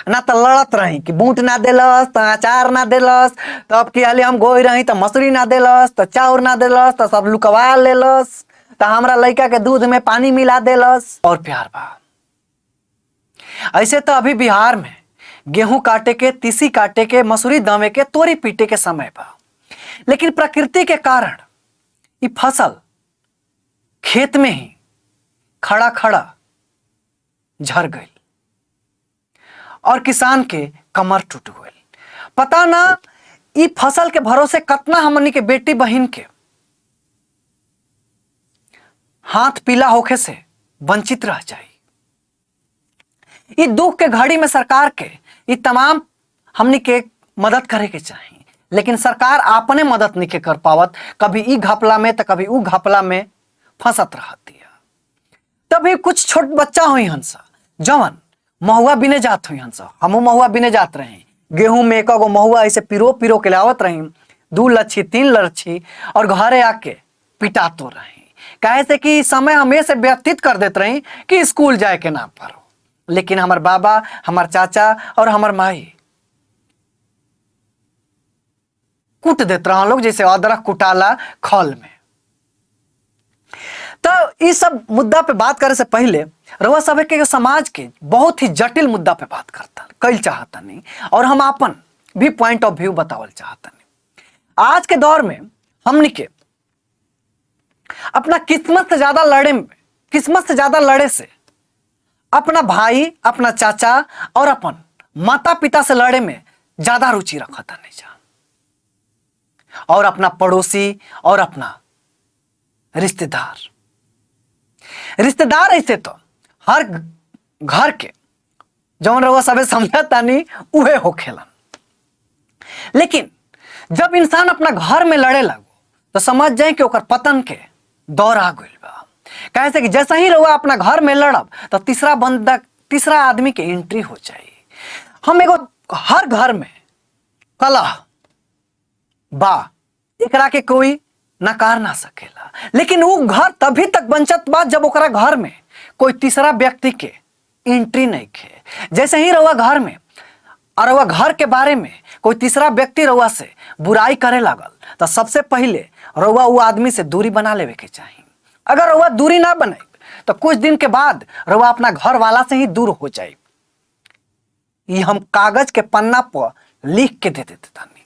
ना तो लड़त रही कि बूट ना देलस तो अचार ना देलस, तब की हाली हम गोई रही तो मसूरी ना देलस तो चाउर ना देलस तो सब लुकवा लेलस, तो हमरा लड़का के दूध में पानी मिला देलस। और प्यार बा। ऐसे तो अभी बिहार में गेहूं काटे के, तीसी काटे के, मसूरी दमे के, तोरी पीटे के समय बा, लेकिन प्रकृति के कारण ये फसल खेत में ही खड़ा खड़ा झर गई और किसान के कमर टूट गई। पता ना ई फसल के भरोसे कतना हमनी के बेटी बहन के हाथ पीला होखे से वंचित रह जाई। ई दुख के घड़ी में सरकार के ई तमाम हमनी के मदद करे के चाही, लेकिन सरकार अपने मदद नहीं के कर पावत। कभी ई घपला में तो कभी ऊ घपला में फंसत रहती है। तभी कुछ छोट बच्चा हुई हंसा जवन महुआ बिने जात हुई हंसा, हमू महुआ बिने जात रहे। गेहूं में एक गो महुआ ऐसे पिरो पिरो के लावत रही, 2 लच्छी 3 लच्छी, और घरे आके पिटातो रही। काहे से कि समय हमें से व्यतीत कर देते रही कि स्कूल जाए के नाम पर। लेकिन हमार बाबा, हमार चाचा और हमार माई कूट देते रहा लोग, जैसे अदरक कुटाला खल में। तो इस सब मुद्दा पे बात करे से पहले रउआ सब के समाज के बहुत ही जटिल मुद्दा पे बात करता कल चाहता नहीं, और हम अपन भी पॉइंट ऑफ व्यू बतावल चाहता नहीं। आज के दौर में हमनी के अपना किस्मत से ज्यादा लड़े, किस्मत से ज्यादा लड़े से अपना भाई, अपना चाचा और अपन माता पिता से लड़े में ज्यादा रुचि रखता नहीं जा, और अपना पड़ोसी और अपना रिश्तेदार। रिश्तेदार ऐसे तो हर घर के जौन रउआ सबे समझता नहीं उहे होखेलन, लेकिन जब इंसान अपना घर में लड़े लगो तो समझ जाए कि ओकर पतन के दौर आ गइल बा। काहे से कि जैसे ही रउआ अपना घर में लड़ब तो तीसरा बंदा, तीसरा आदमी के एंट्री हो जाए। हम एगो हर घर में कलह बा, एकरा के कोई नकार ना सकेला, लेकिन वो घर तभी तक बंचत बा जब ओकरा घर में कोई तीसरा व्यक्ति के एंट्री नहीं खे। जैसे ही रउआ घर में और रउआ घर के बारे में कोई तीसरा व्यक्ति रउआ से बुराई करे लागल तो सबसे पहले रउआ वो आदमी से दूरी बना लेवे के चाही। अगर रउआ दूरी ना बनाई तो कुछ दिन के बाद रउआ अपना घर वाला से ही दूर हो जाए। ये हम कागज के पन्ना पर लिख के दे देते तानी।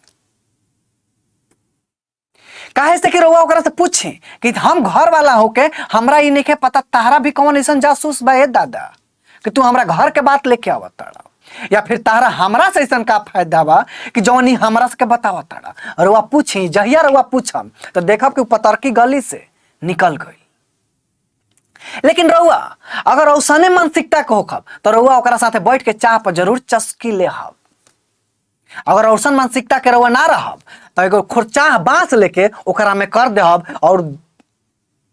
काहे से कि रउआ ओकरा से पूछी कि हम घर वाला होके हमरा ई नइखे पता ताहरा भी कौन ऐसन जासूस बा ए दादा कि तू हमरा घर के बात लेके आवत ताड़ा, या फिर ताहरा हमरा से ऐसन का फायदा बा कि जौन ई हमरा से के बतावत ताड़ा। रउआ पूछी, जहिया रउआ पूछम तो देखब कि उ पतरकी गली से निकल गई। लेकिन रउआ अगर औसने मानसिकता के होखब तो रउआ ओकरा साथे बैठ के चाह पर जरूर चस्की लेहब। अगर औसन मानसिकता के रउआ ना रहब तो एगो खुरचाह बांस लेके ओकरा में कर देहब और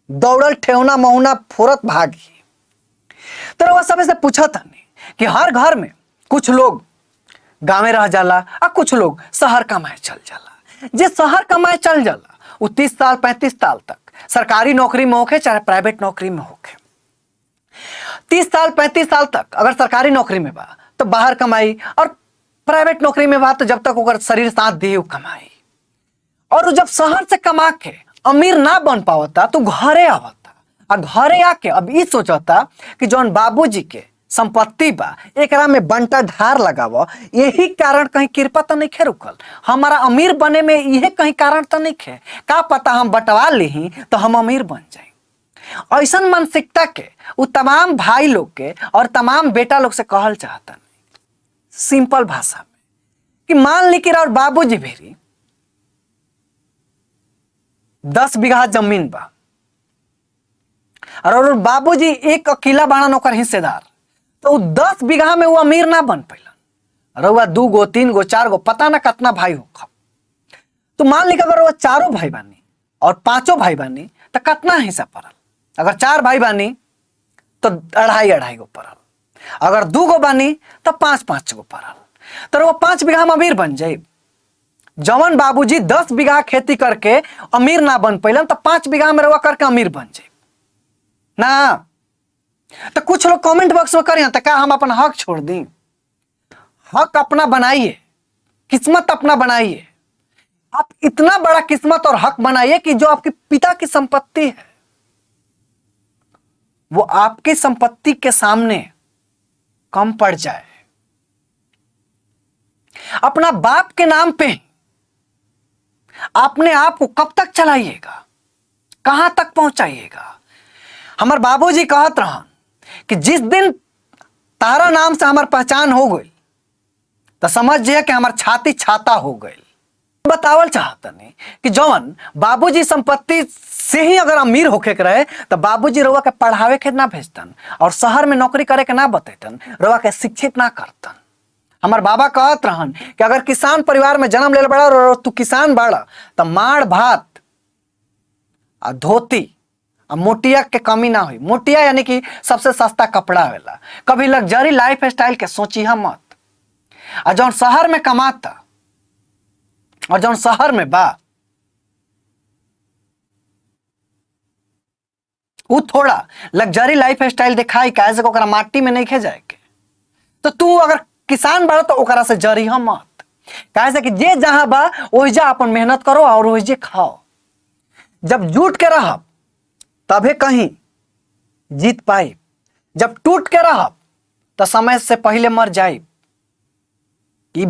दौड़ल ठेहुना महुना फोरत भागी। तो रउआ सबे से पूछत हनी कि हर घर में कुछ लोग गांवे रह जाला आ कुछ लोग शहर कमाए चल जाला। जे शहर कमाए चल जाला उ 30 साल 35 साल तक सरकारी नौकरी में होखे चाहे प्राइवेट नौकरी में होखे, 30 साल 35 साल तक अगर सरकारी नौकरी में बा तो बाहर कमाई, और प्राइवेट नौकरी में बा तो जब तक ओकर शरीर साथ दे उ कमाई। और उ जब शहर से कमा के अमीर ना बन पावता तो घरे आवता, आ घरे आके अब ई सोचता कि जौन बाबूजी के संपत्ति बा एकरा में बंटा ढार लगाव, यही कारण कहीं कृपा तो नहीं खे रुकल, हमारा अमीर बने में यही कहीं कारण तो नहीं खे, का पता हम बंटवा ली तो हम अमीर बन जाए। ऐसन मानसिकता के उ तमाम भाई लोग के और तमाम बेटा लोग से कहल चाहता सिंपल भाषा में कि मान ली कि और बाबूजी भेरी 10 बीघा जमीन बा और बाबूजी एक अकेला बाड़न ओकर हिस्सेदार, तो 10 बीघा में वो अमीर ना बन पैलन। रउआ 2 गो 3 गो 4 गो पता ना कितना भाई हो, तो मान ली अगर रउआ 4 भाई बानी और 5 भाई बानी तो कितना हिस्सा पड़ल। अगर 4 भाई बानी तो 2.5-2.5 गो पड़ल, अगर 2 गो बानी तो 5-5 गो पड़ल, तो रउआ 5 बीघा में अमीर बन जाए। जवन बाबूजी 10 बीघा खेती करके अमीर ना बन पैलन तो 5 बीघा में रउआ करके अमीर बन जाए ना। तो कुछ लोग कमेंट बॉक्स में करिए तो का हम अपन हक छोड़ दी? हक अपना बनाइए, किस्मत अपना बनाइए। आप इतना बड़ा किस्मत और हक बनाइए कि जो आपके पिता की संपत्ति है वो आपकी संपत्ति के सामने कम पड़ जाए। अपना बाप के नाम पे अपने आप को कब तक चलाइएगा, कहां तक पहुंचाइएगा? हमार बाबूजी कहत रहन कि जिस दिन तारा नाम से हमार पहचान हो गई तो समझ जाइए कि हमार छाती छाता हो गई। बतावल चाहतनी कि जौन बाबूजी संपत्ति से ही अगर अमीर होखे के रहे तो बाबूजी रउआ के पढ़ावे के ना भेजतन और शहर में नौकरी करे के ना बतेतन, रउआ के शिक्षित ना करतन। हमार बाबा कहत रहन कि अगर किसान परिवार में जन्म ले बड़ा और तू किसान बाड़ा तो माड़ भात आ धोती आ मोटिया के कमी ना हुई। मोटिया यानी कि सबसे सस्ता कपड़ा होला। कभी लग्जरी लाइफ स्टाइल के सोची हम मत। आ जौन शहर में कमाता और जौन शहर में बा उ थोड़ा लग्जरी लाइफ स्टाइल दिखाई काहे से ओकरा माटी में नहीं खे जाए के। तो तू अगर किसान बाड़ा तो ओकरा से जरी हम मत, काहे से कि जे जहां बा ओहिजा अपन मेहनत करो और ओहिजे खाओ। जब जुट के रहब तबे कहीं जीत पाई, जब टूट के रहब तो समय से पहले मर जाई। ई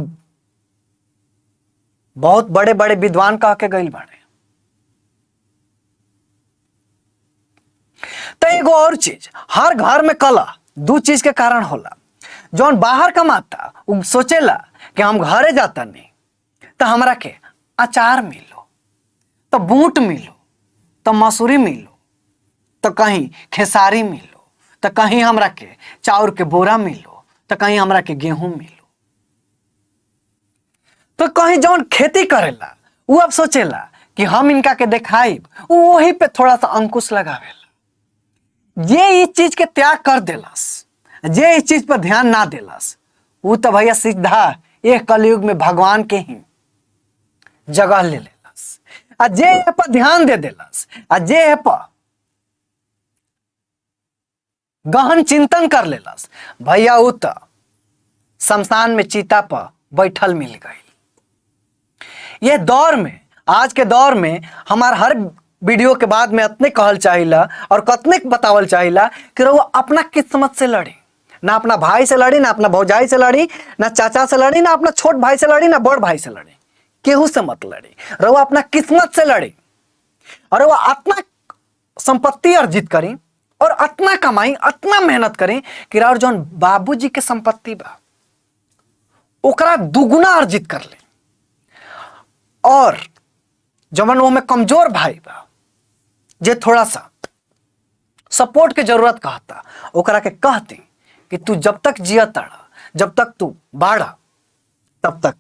बहुत बड़े बड़े विद्वान कह के गइल बाड़े। तो एगो और चीज, हर घर में कला दू चीज के कारण होला। जौन बाहर कमाता उ सोचेला कि हम घरे जाता नहीं तो हमरा के अचार मिलो, तो बूट मिलो, तो मसूरी मिलो, तो कहीं खेसारी मिलो, तो कहीं हमरा के चाउर के बोरा मिलो, तो कहीं हमरा के गेहूं मिलो। तो कहीं जौन खेती करेला उ अब सोचेला कि हम इनका के देखाइब, उ वही पे थोड़ा सा अंकुश लगावेला। जे इस चीज के त्याग कर देलस, जे इस चीज पर ध्यान ना देलस, उ तो भैया सीधा एक कलयुग में भगवान के ही जगह ले लेलस। आ जे ए पर ध्यान दे देलस, आ जे ए पर गहन चिंतन कर लेलस, भैया उ तो शमशान में चीता पर बैठल मिल गई। ये दौर में, आज के दौर में हमार हर वीडियो के बाद में अतने कहल चाहिला और कतने बतावल चाहिला कि रउआ अपना किस्मत से लड़ी, ना अपना भाई से लड़ी, ना अपना भौजाई से लड़ी, ना चाचा से लड़ी, ना अपना छोट भाई से लड़ी, ना बड़ भाई से लड़ी, केहू से मत लड़ी। रउआ अपना किस्मत से लड़ी और रउआ अपना संपत्ति अर्जित करी और अतना कमाई, अतना मेहनत करी कि राउर जौन बाबूजी के संपत्ति बा ओकरा दुगुना अर्जित कर ले। और जवन वो में कमजोर भाई बा जे थोड़ा सा सपोर्ट के जरूरत कहता, ओकरा के कहती कि तू जब तक जिया ताड़ा, जब तक तू बाड़ा, तब तक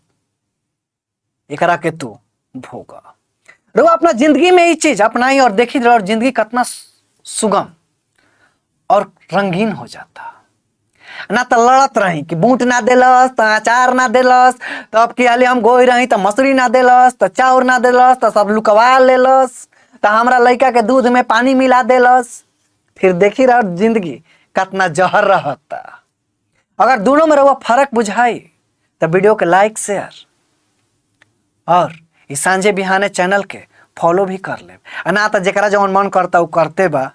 एकरा के तू भोगा। रउआ अपना जिंदगी में ये चीज अपनाई और देखी और जिंदगी कितना सुगम और रंगीन हो जाता। ना तो लड़त रही कि बूट ना देलस तो अचार ना देलस, तो अब की हाली हम गोई रही तो मसूरी ना देलस, तो चाउर ना देलस, तो सब लुकवा लेलस, तो हमरा लड़का के दूध में पानी मिला देलस। फिर देखी रह जिंदगी कितना जहर रहता। अगर दोनों में रहुआ फर्क बुझाई तो वीडियो के लाइक शेयर और इस सांझे बिहाने चैनल के फॉलो भी कर ले। ना तो जरा जौन मन करता उ करते बा।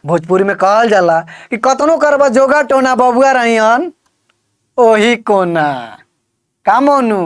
भोजपुरी में कहल जाला कि कतनो करबा जोगा टोना बबुआ रहीहन ओही कोना का मोनू।